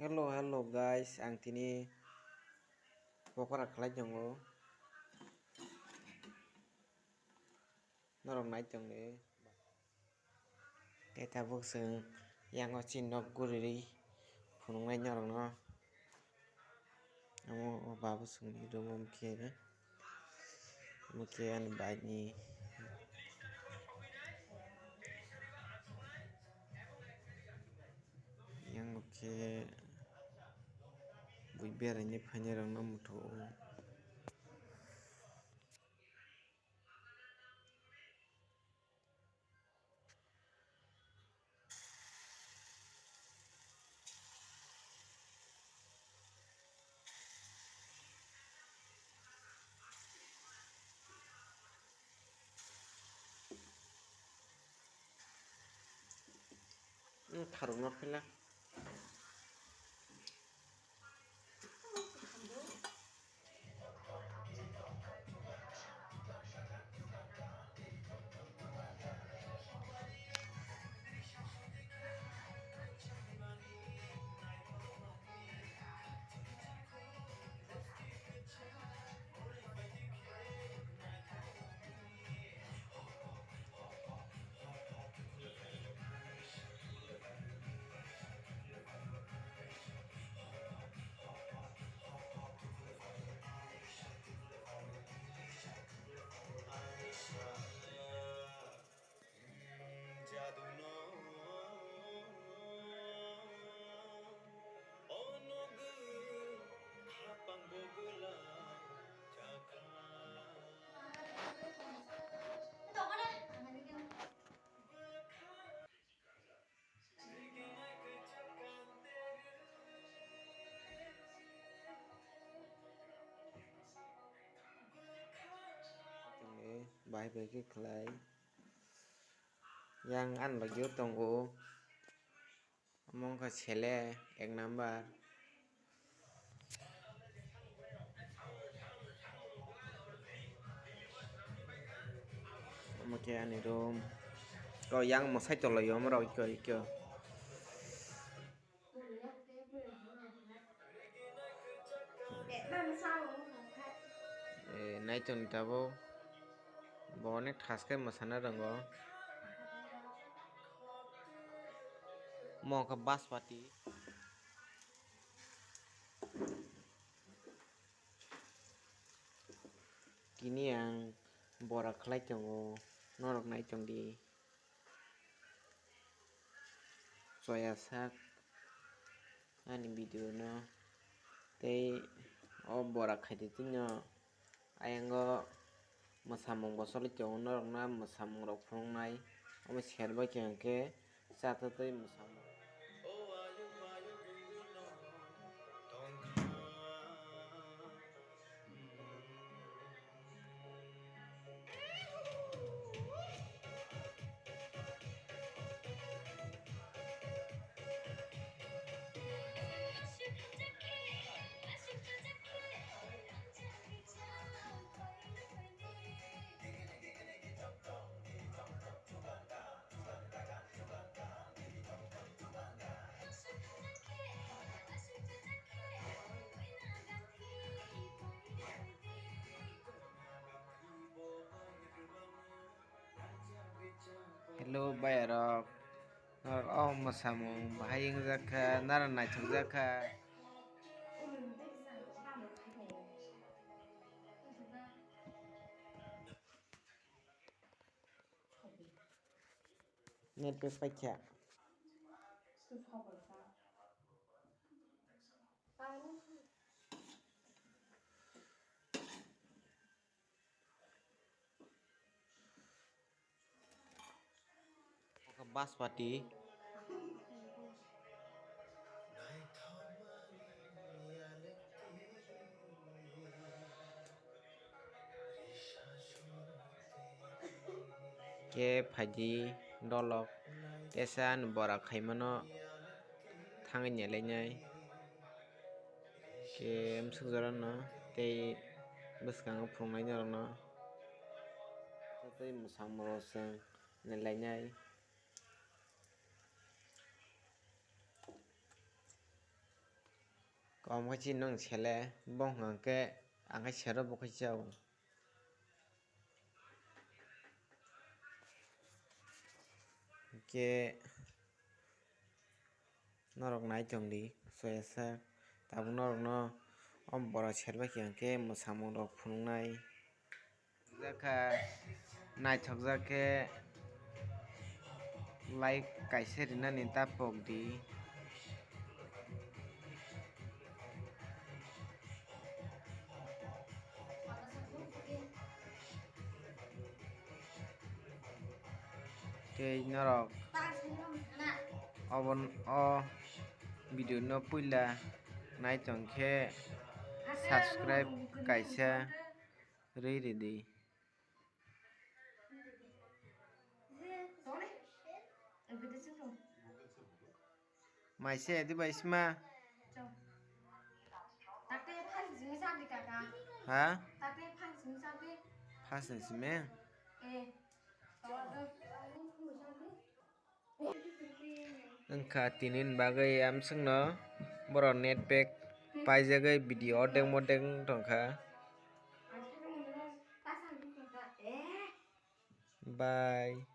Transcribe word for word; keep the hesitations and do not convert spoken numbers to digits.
Hello, hello guys, ang tini pokora khlai tongo. Norok nai tongdi. Tei tabuk chwng yango chini nok guriri phunuknai norokno. Omo o babu chwngni room o khe, omo khe ani bike ni. Yango khe bui beraina phainairokno muthung o. Wng kharokno phela. Bahai bai khe khlai. Yang ani bagwi tongo. Omo wngkha sele ek number. Omo khe ani room. O yang mwsai tolai o, omorok ikko ikko. Eh, naitok ni tabuk bo onek thas khe mwsana rwngo. Omo wngkha baspati. Tini ang bora khlai tongo, norok nai tongdi. Choya sak ani video no tei o bora khaidi tini o ayang o mwsamung bo choli tongo, norok no mwsamung rok phunuknai omo sher bai khe hwnkhe. Cha twi twi mwsamo. Hello, bayarok. Norok o mwsamung bahai wngjak kha, naro naithok jak kha. Net pack paikha. Baspati. Khe phaidi dolok tesa ani bora khaimano thangwi nelainai. Khe bwswk jorano tei bwskango phunuknai norokno tei mwsamung rok chwng nelainai. Kom khe chini nwng sele, bo hwnkha khe ang khe sero bo khe chao. Hwnkhe norok nai tong di, soyasa. Tabuk norokno o borok serbai khe hwnkhe mwsamung rok phunuknai. Jakha naithokjak khe like kaisa rinani ta pok di. Tei norok obo, o video no puila nai tong khe subscribe kaisa rwi ridi. Maise di bai sima. Ha? Phas ni simi. Wngkha tini ni bagwi amswkno borok net pack paijagwi video ordek modek wng tongkha. Bye.